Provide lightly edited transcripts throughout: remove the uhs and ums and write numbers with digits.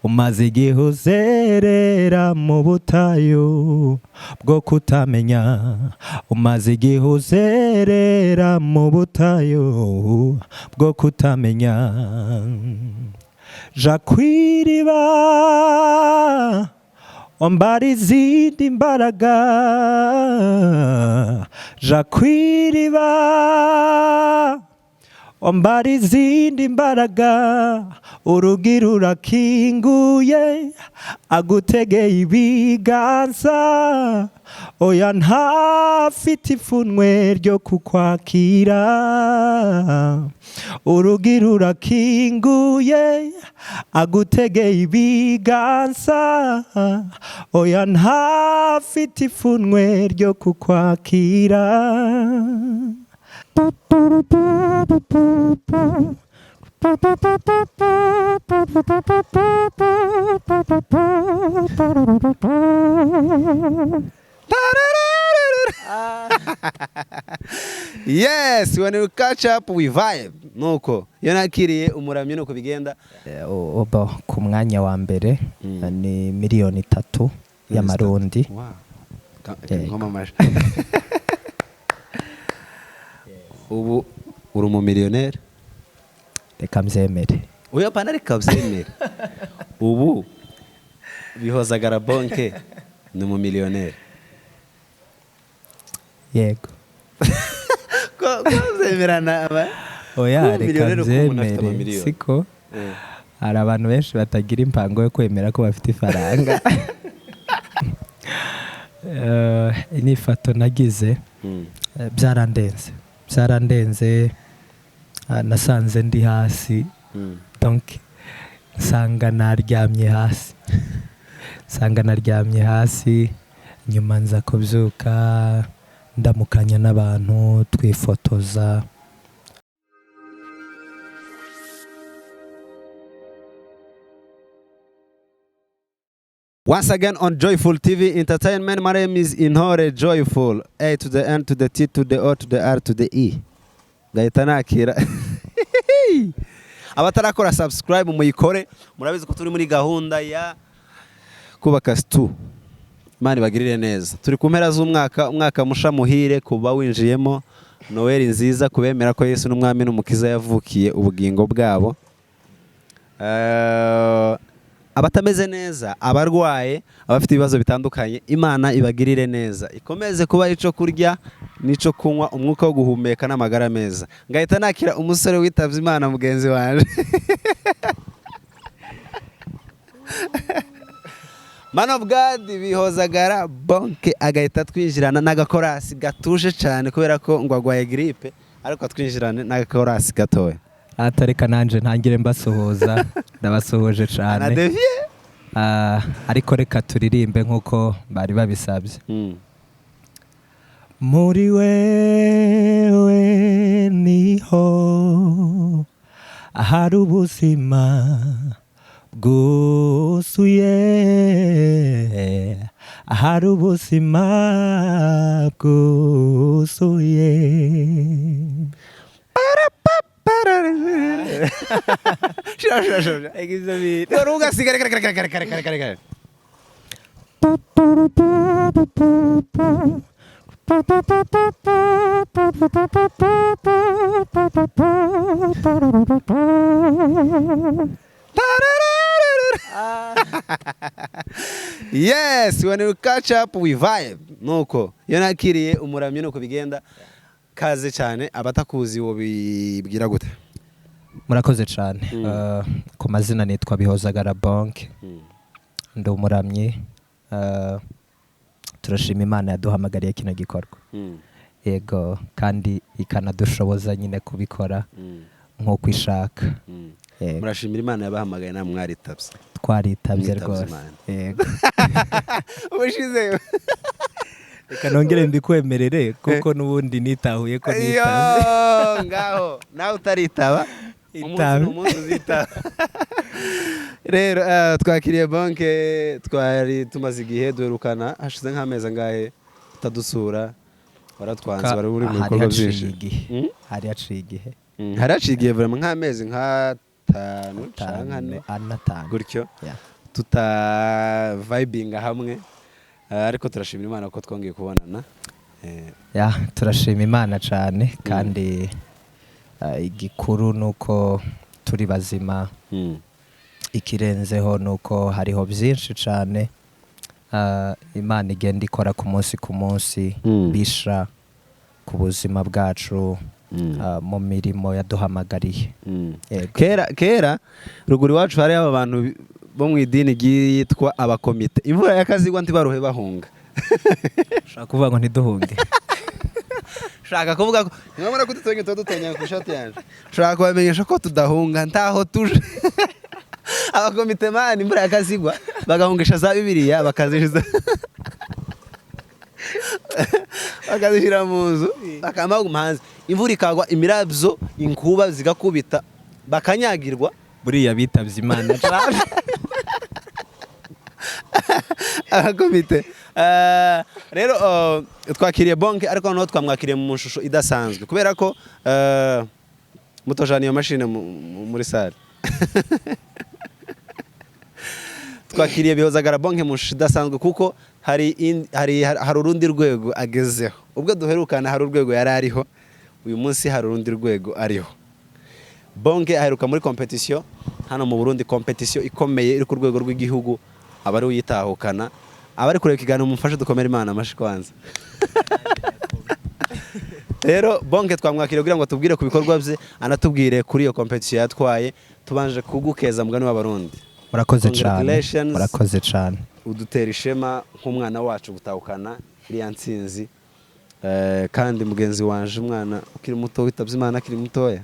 Umaze igihe uzerera mu butayu bwo kutamenya, umaze igihe uzerera mu butayu bwo kutamenya. Ja kw'iriba, wambara izindi mbaraga. Ja kw'iriba, wambara izindi mbaraga. Urugi rurakinguye, agutegeye ibiganza. Oya, ntafite ipfunwe ryo kukwakira. Urugi rurakinguye, agutegeye ibiganza. Oya, ntafite ipfunwe ryo kukwakira. Yes, when we catch up, we vibe. Nuko iyo nakiriye umuramyi, nuko bigenda. Oba ku mwanya wa mbere ni miliyoni 3 y'amarundi. Wow. Yego. Nkoma amaji. Ubu uri umumiliyoneri. Reka mbyemere. Oya pana, reka byemere. Ubu Bihozagara Bonke ni umumiliyoneri. Yego. Ko byemerana aba Oya, kuba reka umumiliyoneri uko umuntu afite mbyemere. amamiliyoni. Siko hari abantu benshi batagira impango yo kwemera ko bafite ifaranga. Inyifato nagize, byarandenze, byarandenze. Nasanze ndi hasi. Donc nsanga naryamye hasi, nsanga naryamye hasi. Nyuma nza kubyuka, ndamukanya n'abantu, twifotoza. Once again on Joyful TV Entertainment, my name is Intore Joyful. A to the N to the T to the O to the R to the E. Gahita nakira. Abatarakora subscribe muyikore, murabizi ko turi muri gahunda ya kubaka stu. Imana ibagirire neza. Turi ku mpera z'umwaka, umwaka musha muhire kuba winjiyemo, Noel nziza kubemera ko Yesu n'Umwami n'Umukiza yavukiye ubugingo bwabo. Abatameze neza, abarwaye, abafite ibibazo bitandukanye, Imana ibagirire neza, ikomeze kuba ico kurya n'ico kunywa, umwuka wo guhumeka n'amagara meza. Ngahita nakira umusore witavye Imana, mugenzi wanje, Man of God Bihozagara Bonke, agahita twinjirana n'agakorasi gatuje cyane kubera ko ngo agwaye grippe, ariko atwinjirane n'agakorasi gatoya. Atareka nanje ntangire mbasuhuza, ndabasuhuje cyane. Anadevie. Ariko reka turirimbe nk'uko bari babisabye. Muri wewe niho ahari ubuzima bwuzuye, ahari ubuzima bwuzuye. Shira shira shira. Dore ugasiga, reka reka reka reka reka reka reka. Yes, when we catch up, we vibe. Nuko iyo nakiriye umuramyi, nuko bigenda. Kaze cyane. Abatakuzi wo bibwira gute? Murakoze cyane. Ku mazina nitwa Bihozagara Bonke, ndi umuramyi. Turashima Imana yaduhamagariye kino gikorwa. Yego, kandi ikanadushoboza nyine kubikora nk'uko ishaka. Yego. Murashimira Imana yabahamagaye, namwe mwaritabye. Twaritabye. Mwitabye Rwose. Imana. Yego. Ubushize. Reka nongere mbikwemerere kuko n'ubundi nitahuye ko Yo, nitabye. ngaho nawe utaritaba, umunsi Itabe. ni umunsi uzitaba. Rero twakiriye Bonke, twari tumaze igihe duherukana, hashize nk'amezi angahe utadusura, waratwanze, wari uri mu Hari bikorwa haciye byinshi. igihe. Mm? Hari haciye igihe. Hari haciye igihe vraiment, nk'amezi nk'atanu. atanu canke ane. Ane, atanu. Gutyo. Yeah. Tuta vibinga hamwe. Ariko turashimira Imana ko twongeye kubonana. Yeah, turashima Imana cyane, kandi igikuru ni uko turi bazima. Ikirenzeho ni uko hariho byinshi cyane Imana igenda ikora ku munsi ku munsi bisha ku buzima bwacu mu mirimo yaduhamagariye. Yego. Kera kera ruguru iwacu hariho aba bantu bo mu idini ryitwa abakomite, imvura y'akazigwa ntibaruhe bahunga. Ushaka kuvuga ngo ntiduhunge? Shaka kuvuga ko nimba ko dutonye tuba dutonya ku ishati yanjye, ushaka kubamenyesha ko tudahunga, ntaho tuje. Abakomite man, imvura yakazigwa bagahungisha za Bibiliya, bakazishyira mu nzu, bakaba baguma hanze, imvura ikagwa, imirabyo, inkuba zigakubita, bakanyagirwa. Buriya bitabye Imana. Abakomite. Rero twakiriye Bonke, ariko noneho twamwakiriye mu shusho idasanzwe kubera ko mutojana iyo mashine muri salle. Twakiriye Bihozagara Bonke mu shusho idasanzwe kuko hari urundi rwego agezeho. Ubwo duherukana hari urwego yari ariho, uyu munsi hari urundi rwego ariho. Bonke aheruka muri competition hano mu Burundi, competition ikomeye iri ku rwego rw'igihugu, aba ari uyitahukana. Abari kureba ikiganiro mumfashe dukomere Imana amashi kwanza. Rero Bonke twamwakiriye kugira ngo tubwire ku bikorwa bye, anatubwire kuri iyo competition yatwaye. Tubanje kugukeza mugani w'Abarundi. Murakoze cyane. Congratulations. Murakoze cyane. Udutera ishema nk'umwana wacu gutahukana iriya ntsinzi. Kandi mugenzi wanje umwana ukiri muto witabye Imana akiri mutoya.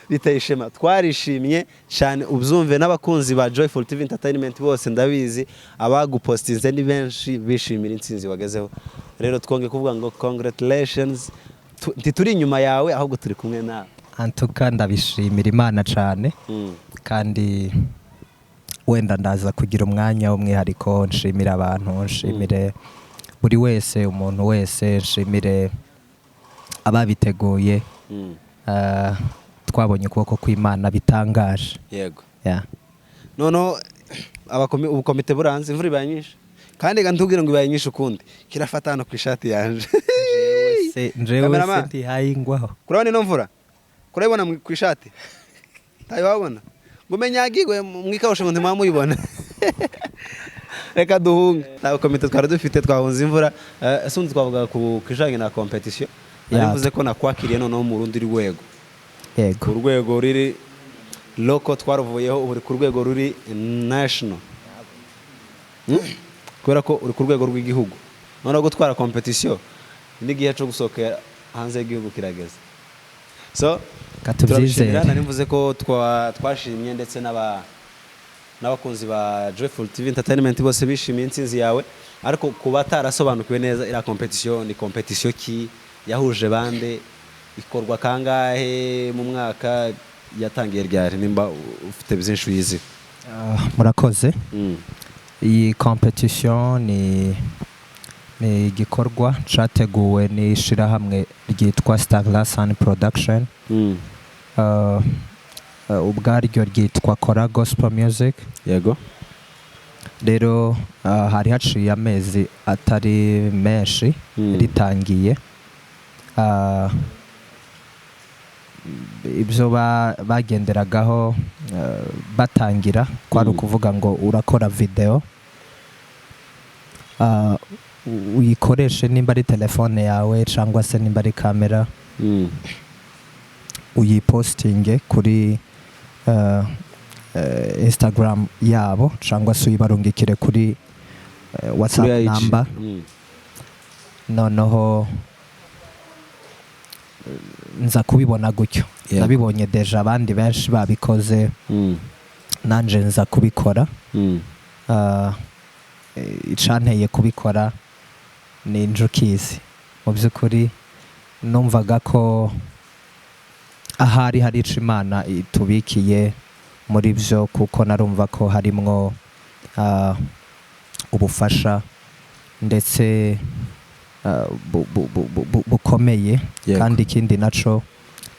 Biteye ishema, twarishimye cyane, ubyumve n'abakunzi ba Joyful TV Entertainment bose, ndabizi abagupostinze ni benshi bishimira intsinzi wagezeho. Rero twonge kuvuga ngo congratulations, ntituri inyuma yawe ahubwo turi kumwe nawe. Antuka ndabishimira Imana cyane. Kandi wenda ndaza kugira umwanya w'umwihariko nshimira abantu, nshimire buri wese, umuntu wese, nshimire ababiteguye. Twabonye ukuboko kw'Imana bitangaje. Yego. Yeah. Noneho ubukomite buranze, imvura ibaye nyinshi, kandi reka ntubwire ngo ibaye nyinshi ukundi kirafata hano ku ishati yanje. Njewe se Cameraman. ntihaye ingwaho. Kurabona ino mvura, kurabibona ku ishati ntayo wabona ngo umenyagirwe mwikawushe ngo ntimwamuyibona. Reka duhunge, nta komite twari dufite, twahunze imvura. Ese ubundi twavuga ku kijanye na competition? Yeah. Nari mvuze ko nakwakiriye noneho mu rundi rwego. Yego. Ku rwego ruri local twaruvuyeho, ubu uri ku rwego ruri national. Kubera ko uri ku rwego rw'igihugu, noneho gutwara competition n'igihe cyo gusohokera hanze y'igihugu kirageze. So Ka tubyizere. turabishimira. Nari mvuze ko twashimye ndetse n'abakunzi ba Joyful TV Entertainment bose bishimiye intsinzi yawe. Ariko ku batarasobanukiwe neza, iriya competition ni competition ki, yahuje bande, ikorwa kangahe mu mwaka, yatangiye ryari, nimba ufite byinshi uyizi? Murakoze. Iyi competition ni igikorwa cyateguwe n'ishirahamwe ryitwa Starglass Sun Production. Ubwaryo ryitwa Kora Gospel Music. Rero hari haciye amezi atari menshi ritangiye. Ibyo bagenderagaho batangira kwari ukuvuga ngo urakora video, uyikoreshe nimba ari telefone yawe cyangwa se nimba ari kamera, uyipostinge kuri Instagram yabo cyangwa se uyibarungikire kuri WhatsApp Kuri IG. number. Noneho nza kubibona gutyo. Nabibonye déjà abandi benshi babikoze, nanje nza kubikora. Icanteye kubikora ni injukizi. Mu by'ukuri numvaga ko ahari hari ico Imana itubikiye muri byo, kuko narumva ko harimwo ubufasha ndetse bukomeye. Yego. Kandi ikindi naco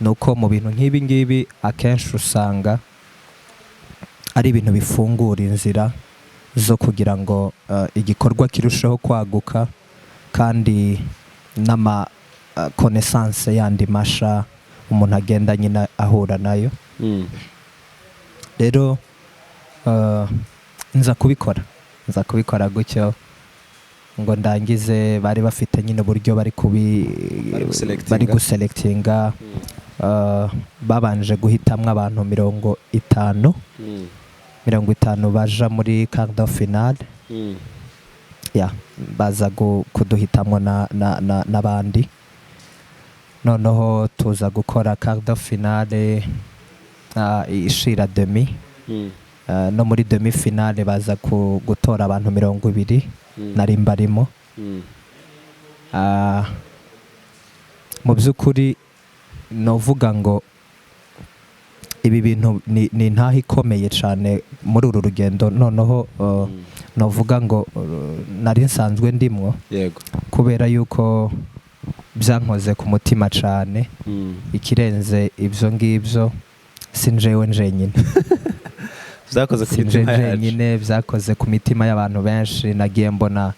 Ni uko mu bintu nk'ibi ngibi akenshi usanga ari ibintu bifungura inzira zo kugira ngo igikorwa kirusheho kwaguka, kandi n'ama connaissance yandi masha umuntu agenda nyine ahura nayo. Rero nza kubikora gutyo ngo ndangize. Bari bafite nyine uburyo bari kubi Bari guselectinga. Bari guselectinga. Babanje guhitamwo abantu 50, 50 baja muri quart de finale. Ya, baza kuduhitamwo n'abandi. Noneho tuza gukora quart de finale, ishira demi. No muri demi finale baza gutora abantu 20. Nari mbarimo. Mu by'ukuri novuga ngo ibi bintu ni intaha ikomeye cyane muri uru rugendo. Noneho novuga ngo nari nsanzwe ndimwo, kubera yuko byankoze ku mutima cyane. Ikirenze ibyo ngibyo, si njyewe njenyine. Byakoze ku Si nje mitima yacu. njyenyine, byakoze ku mitima y'abantu benshi. Nagiye mbona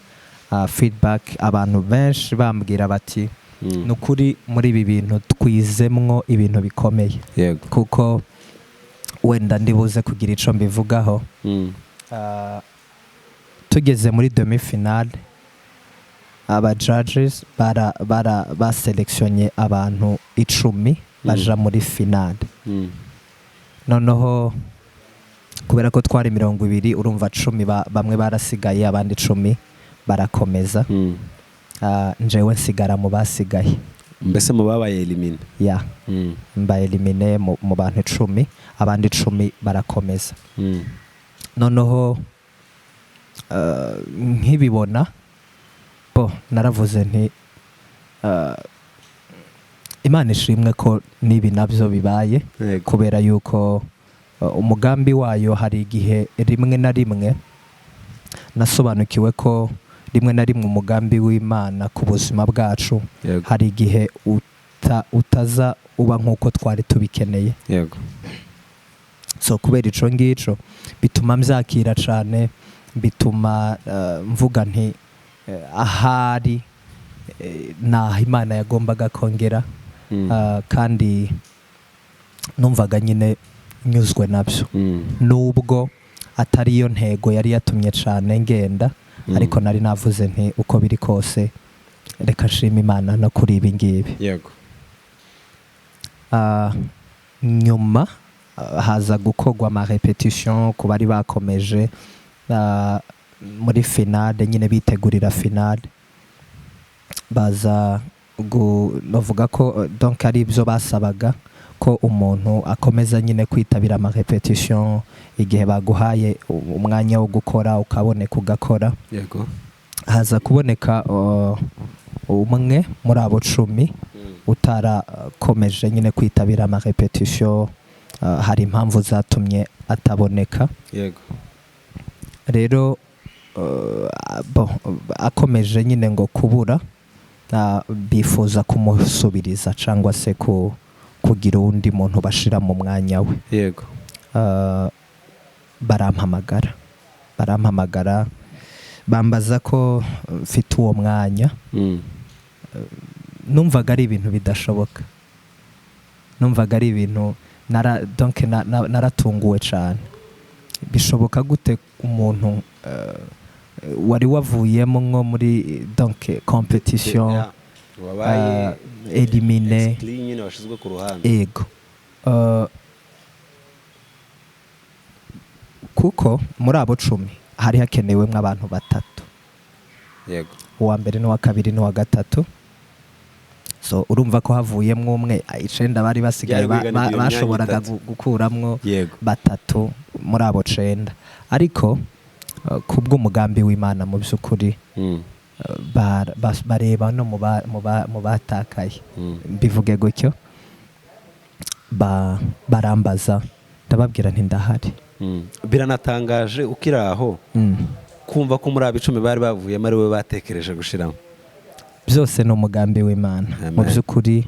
feedback, abantu benshi bambwira bati: "Ni ukuri, muri ibi bintu twizemwo ibintu bikomeye." Kuko wenda ndibuze kugira icyo mbivugaho. Tugeze muri demi finale, aba judges bara baselectionye abantu 10 baja muri finale. Noneho kubera ko twari 20, urumva 10 bamwe barasigaye, abandi 10 barakomeza. Njewe nsigara mu basigaye. Mbese mu babaye éliminé? Ya, mba éliminé mu bantu 10, abandi 10 barakomeza. Noneho nkibibona bo naravuze nti: "Imana ishimwe ko n'ibi nabyo bibaye." Kubera yuko umugambi wayo, hari igihe rimwe na rimwe nasobanukiwe ko rimwe na rimwe umugambi w'Imana ku buzima bwacu hari igihe utaza uba nk'uko twari tubikeneye. So kubera ico ngico bituma mbyakira cane, bituma mvuga nti ahari naho Imana yagombaga kongera. Kandi numvaga nyine nyuzwe nabyo, nubwo atari yo ntego yari yatumye cane ngenda. Ariko nari navuze nti: "Uko biri kose, reka nshima Imana no kuri ibi ngibi." Nyuma haza gukorwa ama répétition ku bari bakomeje muri finale nyine, bitegurira finale. Baza bavuga ko donc ari ibyo basabaga, ko umuntu akomeza nyine kwitabira ama répétition, igihe baguhaye umwanya wo gukora ukaboneka ugakora. Haza kuboneka umwe muri abo 10 utarakomeje nyine kwitabira ama répétition. Hari impamvu zatumye ataboneka. Rero bon, akomeje nyine ngo kubura, bifuza kumusubiriza cyangwa se kugira uwundi muntu bashira mu mwanya we. Barampamagara bambaza ko mfite uwo mwanya. Numvaga ari ibintu bidashoboka, numvaga ari ibintu donc naratunguwe cyane. Bishoboka gute umuntu wari wavuyemo nko muri donc competition, Yeah. Wabaye éliminé? Exclu nyine, washyizwe ku ruhande. Ego. Kuko muri abo 10 hari hakenewemwo abantu batatu, uwa mbere n'uwa kabiri n'uwa gatatu. So urumva ko havuyemwo umwe, icenda bari basigaye Byari guhiganirwa iyo myanya bashoboraga itatu. gukuramwo batatu muri abo cenda. Ariko kubw'umugambi w'Imana, mu by'ukuri, bareba no mu batakaye, mbivuge gutyo. Barambaza, ndababwira nti: "Ndahari." Biranatangaje ukiri aho kumva ko muri abo 10 bari bavuyemo ari we batekereje gushiramo. Byose ni umugambi w'Imana mu Amen. by'ukuri.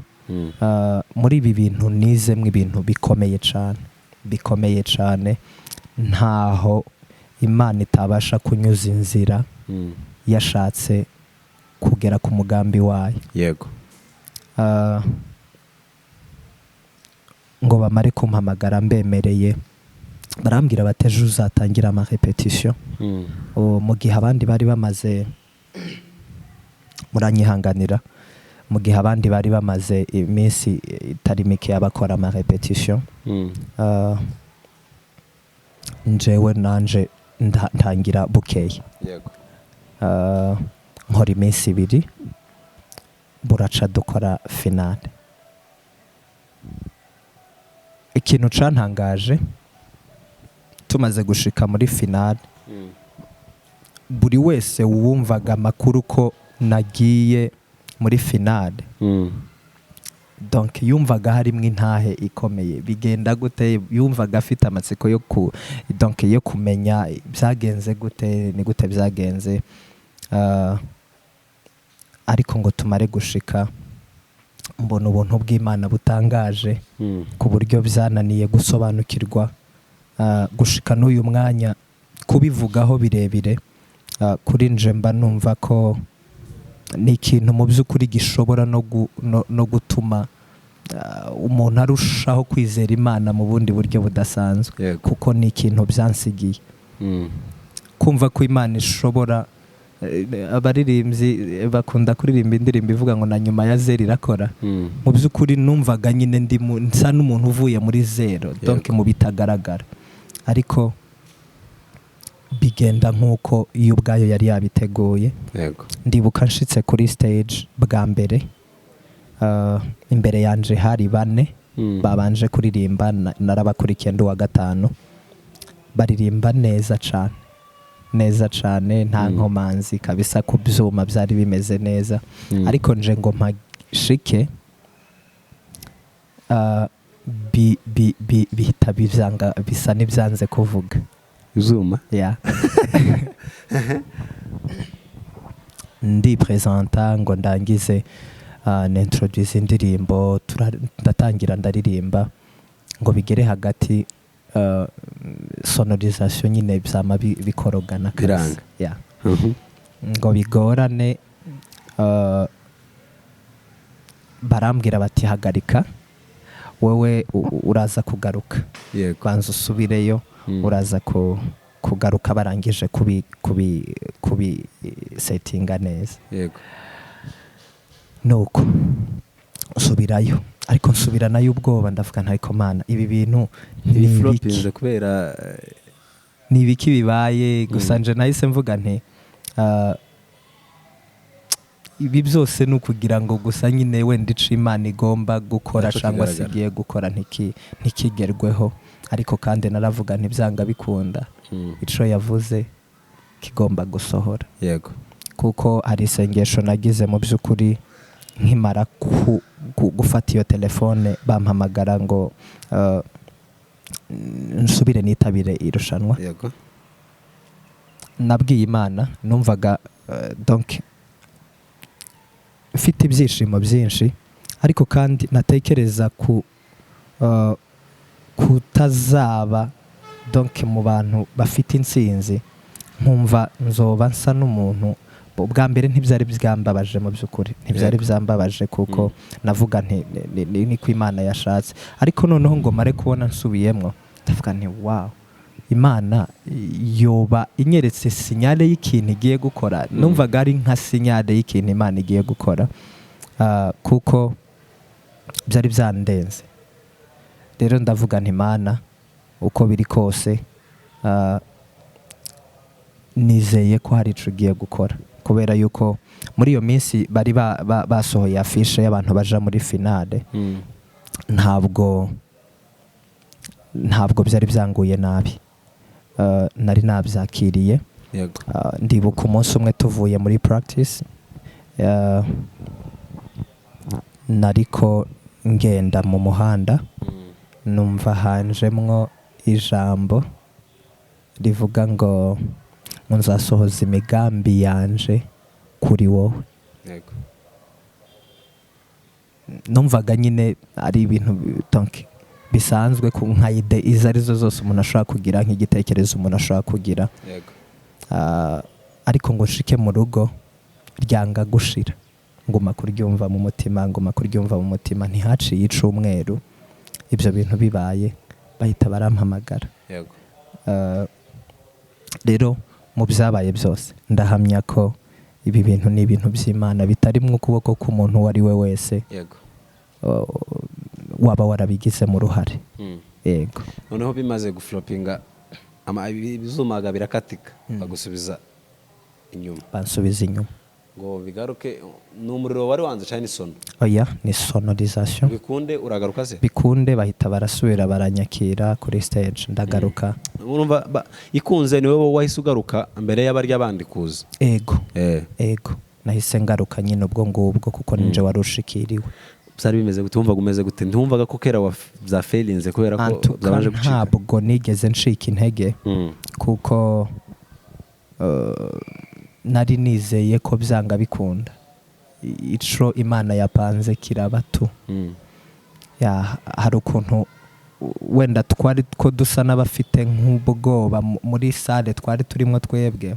Muri ibi bintu nizemwo ibintu bikomeye cyane, bikomeye cyane. Ntaho Imana itabasha kunyuza inzira yashatse kugera ku mugambi wayo. Ngo bamare kumpamagara mbemereye, barambwira bati: "Ejo uzatangira ama répétition." Mu gihe abandi bari bamaze, muranyihanganira, mu gihe abandi bari bamaze iminsi itari mike bakora ama répétition, njewe nanje ntangira bukeye. Nkora iminsi 2, buraca dukora finale. Ikintu cantangaje, tumaze gushika muri finale, buri wese wumvaga amakuru ko nagiye muri finale, donc yumvaga harimo intahe ikomeye, bigenda gute, yumvaga afite amatsiko yo ku donc yo kumenya byagenze gute, ni gute byagenze. Ariko ngo tumare gushika, mbona ubuntu bw'Imana butangaje ku buryo byananiye gusobanukirwa. Gushika n'uyu mwanya kubivugaho birebire, kuri nje mba numva ko ni ikintu mu by'ukuri gishobora no gutuma umuntu arushaho kwizera Imana mu bundi buryo budasanzwe, kuko ni ikintu byansigiye kumva ko Imana ishobora, abaririmbyi bakunda kuririmba indirimbo ivuga ngo na nyuma ya zero irakora. Mu by'ukuri numvaga nyine nsa n'umuntu uvuye muri zero, donc mu bitagaragara, ariko bigenda nk'uko iyo ubwayo yari yabiteguye. Ndibuka nshitse kuri stage bwa mbere, imbere yanje hari bane babanje kuririmba, narabakurikiye ndi uwa gatanu. Baririmba neza cane, neza cane, nta nkomanzi kabisa, ku byuma byari bimeze neza. Ariko nje ngo mpashike, bihita bivyanga, bisa n'ibyanze kuvuga. Ibyuma? Yeah. Ndi presenta ngo ndangize, nintroduce indirimbo, ndatangira ndaririmba, ngo bigere hagati, sonorisation nyine byama bikorogana kabisa. Biranga. Yeah. Ngo bigorane, barambwira bati: "Hagarika wowe, uraza kugaruka, banza usubireyo, uraza kugaruka barangije kubi settinga neza." Nuko nsubirayo, ariko nsubiranayo ubwoba. Ndavuga nti: "Ariko Mana, ibi bintu ni ibiki?" Ntibiflopinze kubera Ni ibiki bibaye? Gusa nje nahise mvuga nti: "Ibi byose ni ukugira ngo gusa nyine wenda ico Imana igomba gukora Naco cyangwa se kigaragara. igiye gukora ntikigerweho." Ariko kandi naravuga ntibyanga bikunda, ico yavuze kigomba gusohora, kuko hari isengesho nagize mu by'ukuri nkimara gufata iyo telefone bampamagara ngo nsubire nitabire irushanwa. Nabwiye Imana, numvaga donc mfite ibyishimo byinshi, ariko kandi natekereza ku kutazaba donc mu bantu bafite intsinzi, nkumva nzoba nsa n'umuntu. Ubwa mbere ntibyari byambabaje, mu by'ukuri ntibyari byambabaje, kuko navuga nti niko Imana yashatse. Ariko noneho ngo mare kubona nsubiyemwo, ndavuga nti: "Wow, Imana yoba inyeretse signal y'ikintu igiye gukora." Numvaga ari nka signal y'ikintu Imana igiye gukora, kuko byari byandenze. Rero ndavuga nti: "Mana, uko biri kose, nizeye ko hari ico ugiye gukora," kubera yuko muri iyo minsi bari basohoye affiche y'abantu baja muri finale. Ntabwo byari byanguye nabi. Nari nabyakiriye. Ndibuka umunsi umwe tuvuye muri practice, nariko ngenda mu muhanda, numva hanjemwo ijambo rivuga ngo nzasohoza imigambi yanje kuri wowe. Numvaga nyine ari ibintu donc bisanzwe ku nka idée izo arizo zose umuntu ashobora kugira, nk'igitekerezo umuntu ashobora kugira. Ariko ngo nshike mu rugo, ryanga gushira, nguma kuryumva mu mutima, nguma kuryumva mu mutima. Ntihaciye icumweru ibyo bintu bibaye, bahita barampamagara. Rero mu byabaye byose, ndahamya ko ibi bintu ni ibintu by'Imana, bitari mu ukuboko k'umuntu uwo ari we wese waba warabigizemo uruhare. Yego. Noneho bimaze guflopinga, ibizumaga birakatika, bagusubiza inyuma. Bansubiza inyuma. Ngo bigaruke, ni umuriro wari wanze cyane, isono? Oya, ni sonorisation. Bikunde uragaruka se? Bikunde, bahita barasubira baranyakira kuri stage, ndagaruka. Urumva ikunze, ni wowe wahise ugaruka mbere y'abarya bandi kuza? Ego. Ego, nahise ngaruka nyine ubwo ngubwo, kuko ninje wari ushikiriwe. Byari bimeze gute? Wumvaga umeze gute? Ntiwumvaga ko kera bya failinze kubera ko Antuka, byabanje gucika? ntabwo nigeze ncika intege, kuko nari nizeye ko byanga bikunda ico Imana yapanze kiraba tu. Ya, hari ukuntu wenda twari ko dusa n'abafite nk'ubwoba muri salle twari turimo twebwe,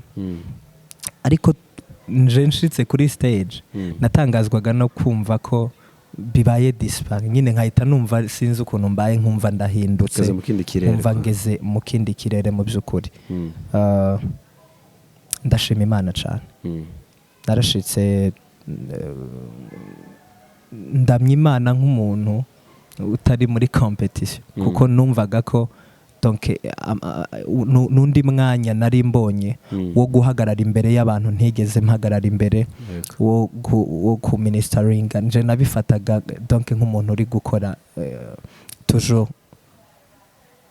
ariko nje nshitse kuri stage, natangazwaga no kumva ko bibaye disparu nyine, nkahita numva sinzi ukuntu mbaye, nkumva ndahindutse. Ugeze mu kindi kirere. Nkumva ngeze mu kindi kirere mu by'ukuri. Ndashima Imana cyane. Narashitse, ndamya Imana nk'umuntu utari muri competition, kuko numvaga ko donc n'undi mwanya nari mbonye wo guhagarara imbere y'abantu ntigeze mpagarara imbere, wo kuministeringa. Nje nabifataga donc nk'umuntu uri gukora toujours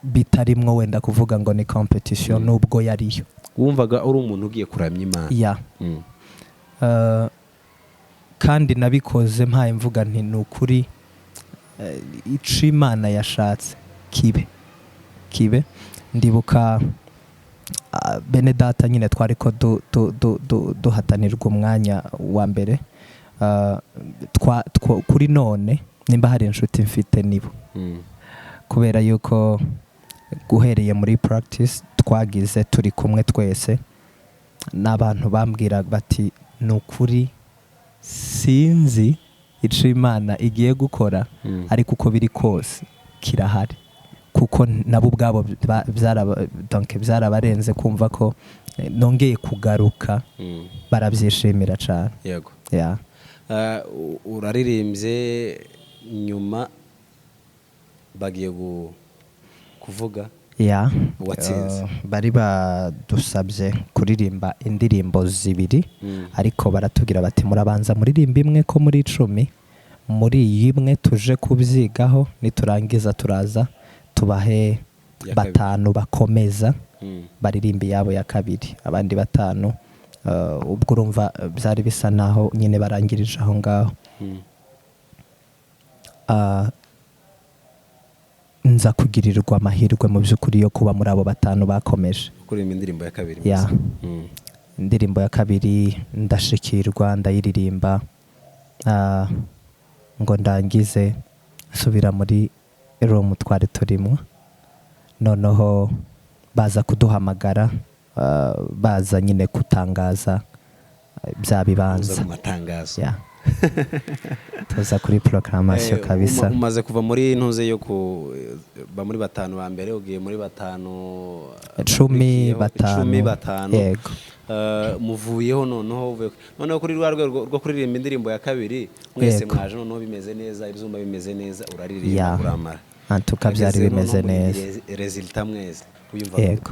bitarimwo wenda kuvuga ngo ni competition, nubwo yariyo. Wumvaga uri umuntu ugiye kuramya Imana. Ya. Kandi nabikoze mpaye mvuga nti: "Ni ukuri, ico Imana yashatse kibe kibe." Ndibuka bene data nyine twari ko duhatanirwa umwanya wa mbere. Kuri none nimba hari inshuti mfite, nibo, kubera yuko guhereye muri practice twagize turi kumwe twese, n'abantu bambwira bati: "Ni ukuri sinzi ico Imana igiye gukora, ariko uko biri kose kirahari," kuko nabo ubwabo donc byarabarenze kumva ko nongeye kugaruka. Barabyishimira cyane. Yeah. Uraririmbye, nyuma bagiye kuvuga uwatsinze. Bari badusabye kuririmba indirimbo zibiri, ariko baratubwira bati: "Murabanza muririmba imwe, ko muri 10, muri iyi imwe tuje kubyigaho, niturangiza turaza tubahe Ya kabiri. batanu bakomeza baririmba iyabo ya kabiri." Abandi batanu, ubwo urumva byari bisa naho nyine barangirije aho ngaho. Nza kugirirwa amahirwe mu by'ukuri yo kuba muri abo batanu bakomeje kuririmba indirimbo ya kabiri Ya. gusa. Indirimbo ya kabiri ndashikirwa, ndayiririmba. Ngo ndangize, nsubira muri room twari turimo, noneho baza kuduhamagara, baza nyine gutangaza bya Uza bibanza. mu matangazo. Ya, tuza kuri proclamation. Kabisa. Umaze kuva muri ntuze yo ku ba muri batanu ba mbere, ugiye muri batanu 10, bakurikiyeho, batanu. 10, batanu. Yego. Muvuyeho noneho, noneho kuri rwa rwego rwo kuririmba indirimbo ya kabiri mwese. Yego. Mwaje noneho bimeze neza, ibyuma bimeze neza, uraririmba, uramara. Antuka byari Ageze bimeze noneho muri neza. Résultat mwese wiyumva? Yego.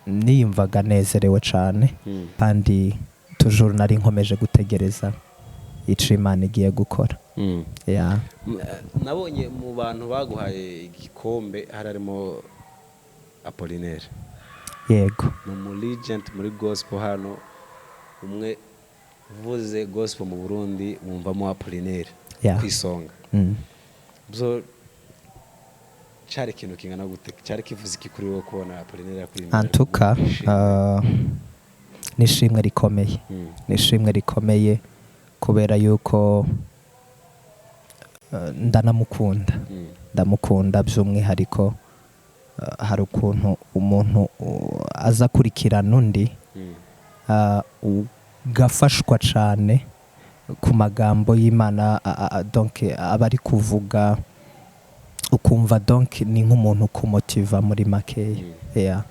Niyumvaga nezerewe cyane, kandi toujours nari nkomeje gutegereza ico Imana igiye gukora. Ya. Nabonye mu bantu baguhaye igikombe hari harimo Apollinaire. Yego. Ni umu legend muri gospel hano. Umwe uvuze gospel mu Burundi wumvamo Apollinaire ku isonga. Byo cyari ikintu kingana gute? Cyari kivuze iki kuri wowe kubona Apollinaire akuri imbere? Antuka, Wishimye. Ni ishimwe rikomeye. Ni ishimwe rikomeye kubera yuko Ndanamukunda, ndamukunda by'umwihariko. Hari ukuntu umuntu aza akurikirana undi, ugafashwa cyane ku magambo y'Imana, donc aba ari kuvuga, ukumva donc ni nk'umuntu ukumotiva muri makeya. Yeah.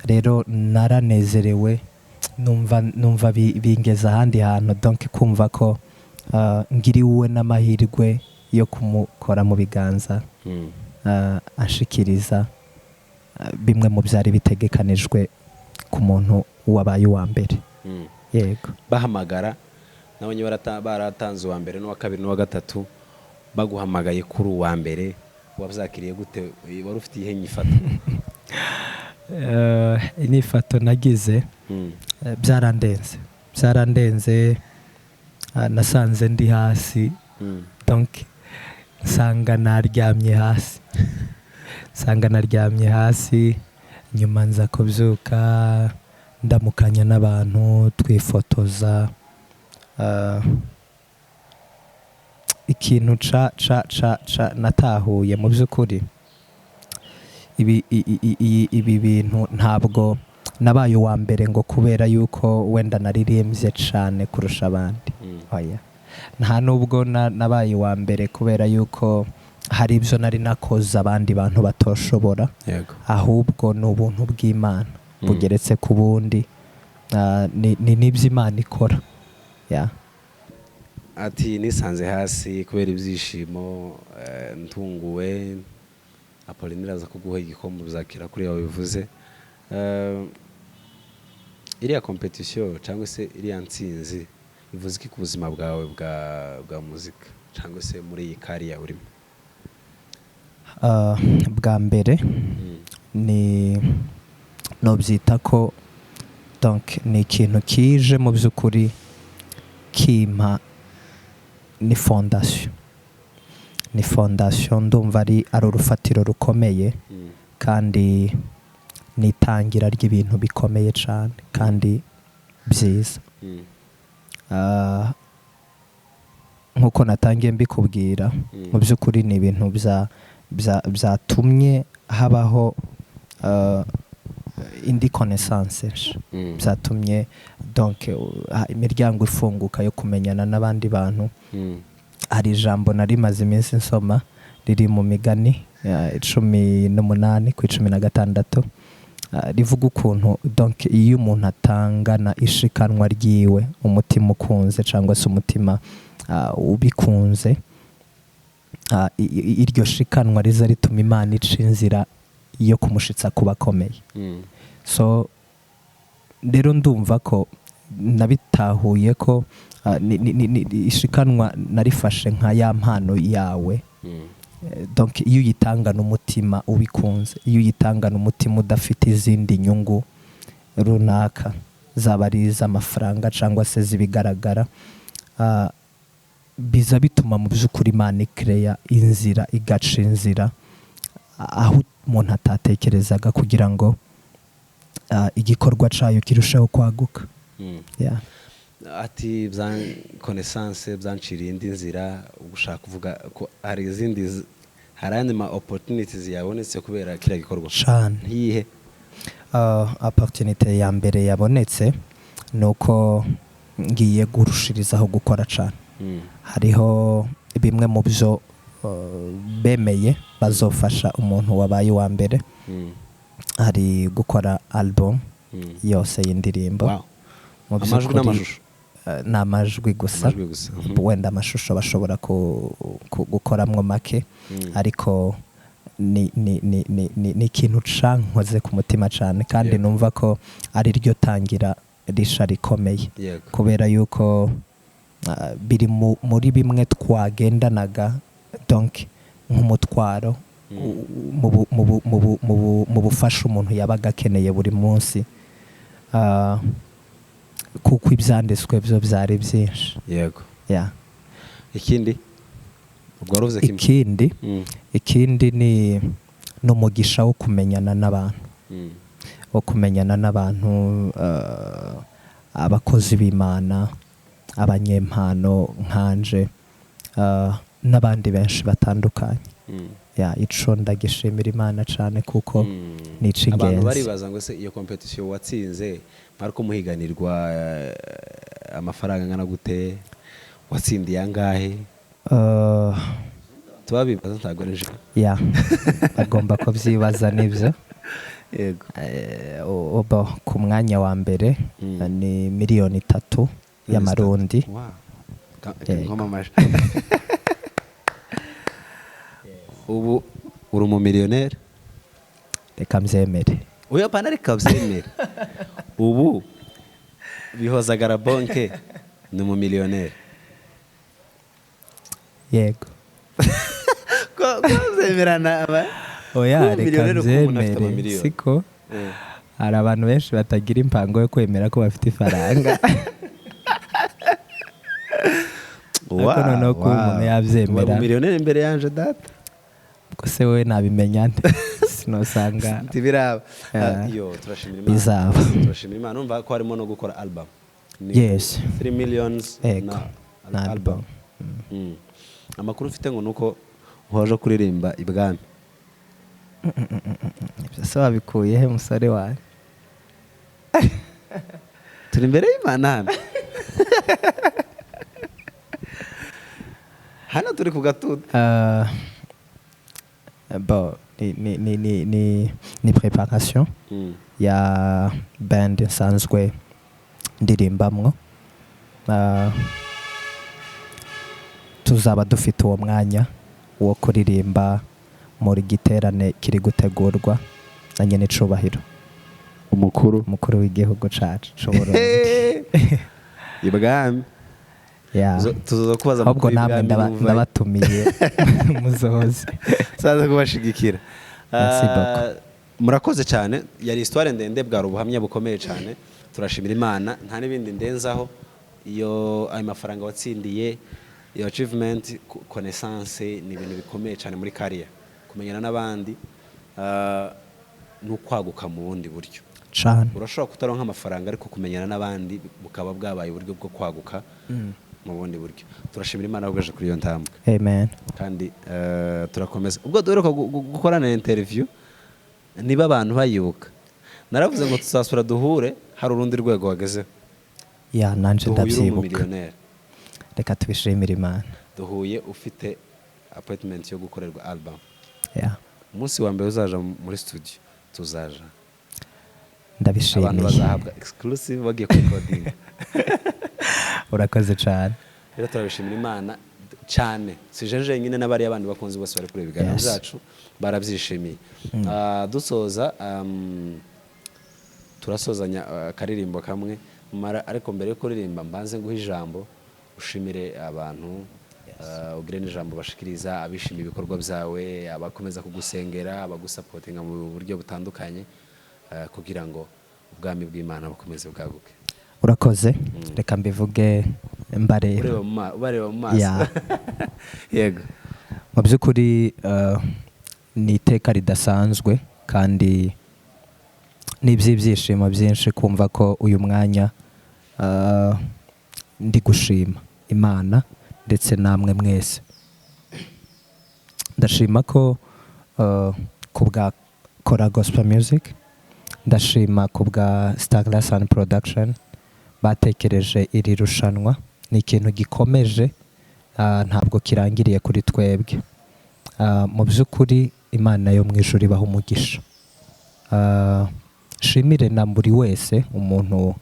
Rero naranezerewe, numva bingeza ahandi hantu, donc kumva ko ngiriwe n'amahirwe yo kumukora mu biganza, anshikiriza bimwe mu byari bitegekanijwe ku muntu wabaye uwa mbere. Yego. Bahamagara, nabonye baratanze uwa mbere n'uwa kabiri n'uwa gatatu. Baguhamagaye kuri uwa mbere, wabyakiriye gute? Wari ufite iyihe nyifato? Inyifato nagize, byarandenze, byarandenze. Nasanze ndi hasi, donc nsanga naryamye hasi, nsanga naryamye hasi. Nyuma nza kubyuka, ndamukanya n'abantu, twifotoza. Ikintu ca ca ca ca natahuye mu by'ukuri, ibi ibi bintu, ntabwo nabaye uwa mbere ngo kubera yuko wenda naririmbye cyane kurusha abandi. Oya, nta nubwo nabaye uwa mbere kubera yuko hari ibyo nari nakoze abandi bantu batoshobora. Ahubwo ni ubuntu bw'Imana bugeretse ku bundi. Ni n'ibyo Imana ikora. Yeah. Ati nisanze hasi kubera ibyishimo, ntunguwe. Apollinaire aza kuguha igikombe, uzakira kuri yawe bivuze. Iriya competition cyangwa se iriya ntsinzi ivuze iki ku buzima bwawe bwa muzika cyangwa se muri iyi career urimo? Bwa mbere ni nobyita ko donc ni ikintu kije mu by'ukuri kimpa, ni fondation, ni fondation. Ndumva ari urufatiro rukomeye kandi ni itangira ry'ibintu bikomeye cyane kandi byiza. Nk'uko natangiye mbikubwira, mu by'ukuri ni ibintu byatumye habaho indi connaissance nshya. Byatumye donc imiryango ifunguka yo kumenyana n'abandi bantu. Hari ijambo nari maze iminsi nsoma riri mu Migani 18:16, rivuga ukuntu donc iyo umuntu atangana ishikanwa ryiwe umutima ukunze cyangwa se umutima ubikunze, iryo shikanwa riza rituma Imana ica inzira yo kumushitsa kuba akomeye. So rero ndumva ko nabitahuye ko ishikanwa narifashe nka ya mpano yawe. Donc iyo uyitangana umutima ubikunze, iyo uyitangana umutima udafite izindi nyungu runaka, zaba ari iz'amafaranga cyangwa se z'ibigaragara, biza bituma mu by'ukuri Imana ikereya inzira, igaca inzira aho umuntu atatekerezaga kugira ngo igikorwa cyayo kirusheho kwaguka. Yeah. Ati bya connaissance byanciriye indi nzira. Gushaka kuvuga ko hari izindi hari ayandi ma opportunities yabonetse kubera kiriya gikorwa? Cane. Ntiyihe? Opportunité ya mbere yabonetse ni uko ngiye gurushirizaho gukora cyane. Hariho bimwe mu byo bemeye bazofasha umuntu wabaye uwa mbere. Hari gukora album yose y'indirimbo. Mu Amajwi by'ukuri, n'amashusho? Ni amajwi gusa. Amajwi gusa. Wenda amashusho bashobora gukoramwo make, ariko ni ikintu cankoze ku mutima cyane kandi numva ko ari ryo tangira risha rikomeye, kubera yuko biri muri bimwe twagendanaga donc nk'umutwaro mu bufasha umuntu yabaga akeneye buri munsi, kuko ibyanditswe byo byari byinshi. Yeah. Ikindi, ubwo wari uvuze kimwe. Ikindi, ikindi ni umugisha wo kumenyana n'abantu, wo kumenyana n'abantu, abakozi b'Imana, abanyempano nkanje. N'abandi benshi batandukanye. Ya, ico ndagishimira Imana cane kuko ni Abantu ic'ingenzi. baribaza ngo se iyo competition watsinze, mwariko muhiganirwa amafaranga angana gute? Watsindiye angahe? Tubabibaza, ntabwo ari je. Ya, bagomba kubyibaza, nibyo. Yego. Bo, ku mwanya wa mbere ni 3 miliyoni y'amarundi. Wow. Yego. Nkoma amaji. Ubu uri umumiliyoneri. Reka mbyemere. Oya, pana, reka byemere. Ubu Bihozagara Bonke ni umumiliyoneri. Yego. Ko byemerana aba Oya, Kuba reka umumiliyoneri uko umuntu afite mbyemere. amamiliyoni. Siko hari abantu benshi batagira impango yo kwemera ko bafite ifaranga, ariko noneho kuba umuntu yabyemera. Uba umumiliyoneri imbere yanje, data. Ubwo se wowe nabimenya nte? Sinosanga. Ntibiraba. Eh. Yo, turashimira Imana. Bizaba. Turashimira Imana. Urumva ko harimo no gukora album. Ni Yes. 3 millions. Ego. Na Na album. album. Amakuru mfite ngo nuko uhoje kuririmba ibwami. Ibyo se wabikuye he, musore wawe? Turi imbere y'Imana hano. Hano turi ku gatuti. Bon, ni préparation ya band nsanzwe ndirimbamwo. Tuzaba dufite uwo mwanya wo kuririmba muri giterane kiri gutegurwa na nyene icubahiro umukuru umukuru w'igihugu cacu c'Uburundi. Ibwami. Yeah. Tuzoza kubaza Ahubwo amakuru namwe y'ibwami numva. ndabatumiye, muzoze. Tuzaza kubashigikira. Merci Ah, murakoze cyane. Yari histoire ndende, bwari ubuhamya bukomeye cyane. Turashimira Imana, nta n'ibindi ndenzaho. Iyo ayo mafaranga watsindiye, iyo achievement, connaissance, ni ibintu bikomeye cyane muri career. Kumenyana n'abandi ni ukwaguka mu bundi buryo. Cane. Urashobora kutaronka amafaranga, ariko kumenyana n'abandi bukaba bwabaye uburyo bwo kwaguka mu bundi buryo. Turashimira Imana ahubwo kuri iyo ntambwe. Amen. Kandi turakomeza. Ubwo duheruka gukorana interview, niba abantu bayibuka, naravuze ngo tuzasura duhure hari urundi rwego wagezeho. Ya, nanje Duhuye uri ndavyibuka. umumiliyoneri. Reka tubishimire Imana. Duhuye ufite appointment yo gukorerwa album. Yeah. Umunsi wa mbere uzaja muri studio, tuzaja, abantu Ndabishimiye. bazahabwa exclusive bagiye kurecording. Urakoze cane. Rero turabishimira Imana cyane. Si je jenyine, n'abariya bandi bakunzi bose bari kureba ibiganiro byacu barabyishimiye. Dusoza, turasozanya akaririmbo kamwe mara, ariko mbere yo kuririmba mbanze nguhe ijambo ushimire abantu, ugire n'ijambo bashikiriza abishimiye ibikorwa byawe, abakomeza kugusengera, abagusapotinga mu buryo butandukanye, kugira ngo ubwami bw'Imana bukomeze bwaguke. Urakoze. Reka mbivuge mbareba. Ubareba mu maso. Yeah. Yego. Mu by'ukuri ni iteka ridasanzwe kandi ni iby'ibyishimo byinshi kumva ko uyu mwanya ndi gushima Imana ndetse namwe mwese. Ndashima ko ku bwa Kora Gospel Music, ndashima ku bwa Starglass and Production batekereje iri rushanwa. Ni ikintu gikomeje, ntabwo kirangiriye kuri twebwe. Mu by'ukuri Imana yo mu ijuru ibaha umugisha. Shimire na buri wese umuntu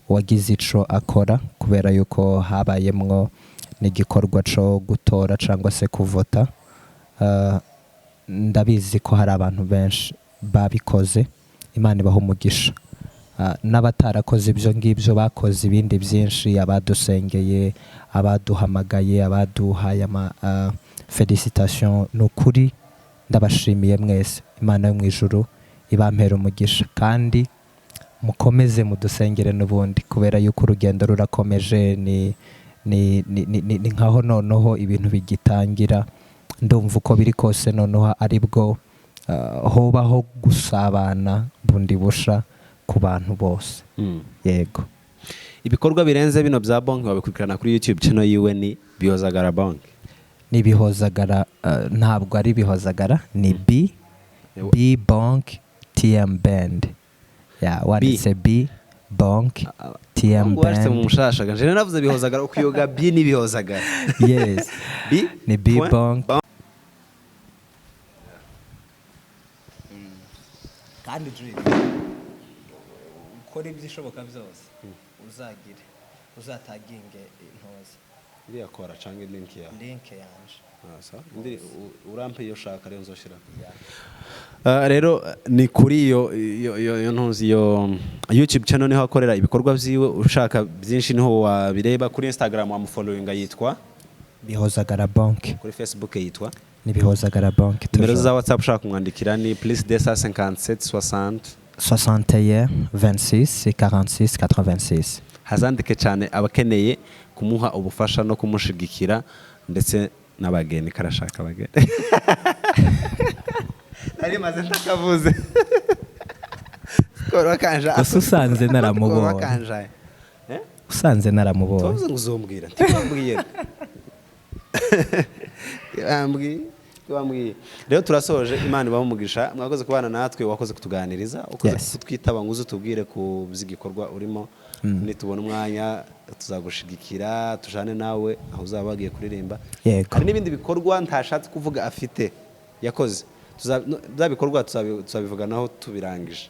wagize ico akora, kubera yuko habayemwo n'igikorwa co gutora cyangwa se kuvota. Ndabizi ko hari abantu benshi babikoze, Imana ibaha umugisha. N'abatarakoze ibyo ngibyo bakoze ibindi byinshi, abadusengeye, abaduhamagaye, abaduhaye ama felicitation, ni ukuri ndabashimiye mwese. Imana yo mu ijuru ibampera umugisha kandi mukomeze mudusengere n'ubundi, kubera yuko urugendo rurakomeje. Ni nkaho noneho ibintu bigitangira. Ndumva uko biri kose noneho aribwo hobaho gusabana bundi busha ku bantu bose. Yego. Ibikorwa birenze bino bya Bonke wabikurikirana kuri YouTube channel yiwe, ni Bihozagara Bonke. Ni Bihozagara, ntabwo ari Bihozagara, ni B B Bonk TM Band. Yeah, wanditse B Bonk TM Ngo washyize mu Band. Mushashaga njye navuze Bihozagara, ukuyoga B ni Bihozagara. Yes. B Ni B point Bonk. Bonk. Kandi Dream, ukora ibyishoboka byose uzagire uzataginge intozi. Iriya kora cyangwa link yawe? Link yanje. Ah, sawa. Urampe iyo ushaka rero nzoshira. Rero ni kuri iyo ntuzi iyo YouTube channel niho akorera ibikorwa byiwe. Ushaka byinshi niho wabireba. Kuri Instagram wamufollowinga, yitwa? Bihozagara Bonk. Kuri Facebook yitwa? Ni Bihozagara Bonk. Nimero za WhatsApp ushaka kumwandikira ni plus 257 60 61 26 46 86. Hazandike cyane abakeneye kumuha ubufasha no kumushigikira, ndetse n'abageni, karashaka abageni. Nari maze ntakavuze. Gusa usanze naramubonye. Usanze naramubonye. Tuvuze ngo uzombwira, ntibambwiye, ntibambwiye, ntibambwiye. Rero turasoje. Imana ibahe umugisha, mwakoze kubana natwe, wakoze kutuganiriza, ukoze kutwitaba ngo uze utubwire ku by'igikorwa urimo. Nitubona umwanya tuzagushigikira, tujane nawe aho uzaba wagiye kuririmba. Hari n'ibindi bikorwa ntashatse kuvuga afite yakoze. Bya bikorwa tuzabivuganaho tubirangije.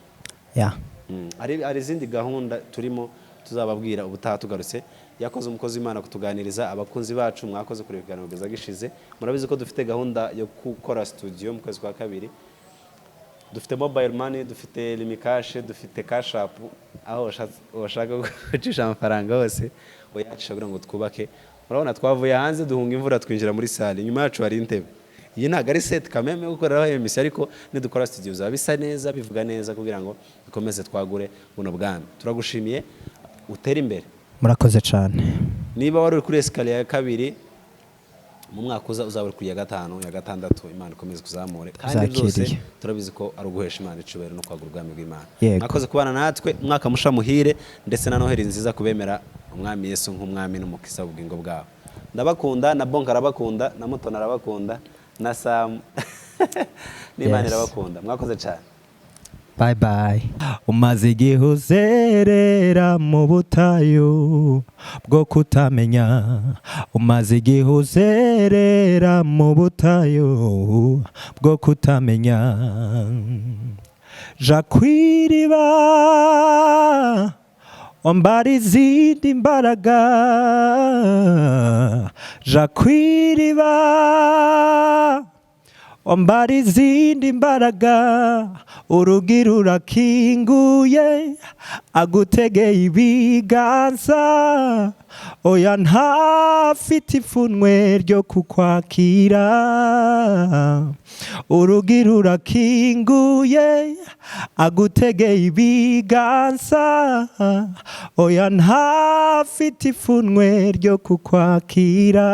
Hari izindi gahunda turimo, tuzababwira ubutaha tugarutse. Yakoze umukozi w'Imana kutuganiriza. Abakunzi bacu, mwakoze kureba ibiganiro kugeza gishize. Murabizi ko dufite gahunda yo gukora studio mu kwezi kwa kabiri. Dufite mobile money, dufite Lumicash, dufite Cash App, aho washaka gucisha amafaranga hose uyacisha kugira ngo twubake. Murabona twavuye hanze, duhunga imvura, twinjira muri salle. Inyuma yacu hari intebe. Iyi ntabwo ari set kameme yo gukoreraho emisiyo, ariko nidukora studio bizaba bisa neza, bivuga neza, kugira ngo dukomeze twagure buno bwami. Turagushimiye, utere imbere. Murakoze cyane. Niba wari uri kuri escalier ya kabiri, mu mwaka uza uzaba uri ku ya gatanu, ya gatandatu. Imana ikomeze kuzamure kandi Zakiriye. byose turabizi ko ari uguhesha Imana icubahiro no kwagura ubwami bw'Imana. Mwakoze kubana natwe. Umwaka musha muhire, ndetse na Noheli nziza kubemera Umwami Yesu nk'umwami n'umukiza w'ubugingo bwabo. Ndabakunda, na Bonka arabakunda, na Mutoni arabakunda, na Samu n'Imana irabakunda. Mwakoze cyane. Bye bye. Umaze igihe uzerera mu butayu bwo kutamenya, umaze igihe uzerera mu butayu bwo kutamenya. Ja kw'iriba wambara izindi mbaraga, ja kw'iriba wambara izindi mbaraga. Urugi rurakinguye, agutegeye ibiganza, oya ntafite ipfunwe ryo kukwakira. Urugi rurakinguye, agutegeye ibiganza, oya ntafite ipfunwe ryo kukwakira.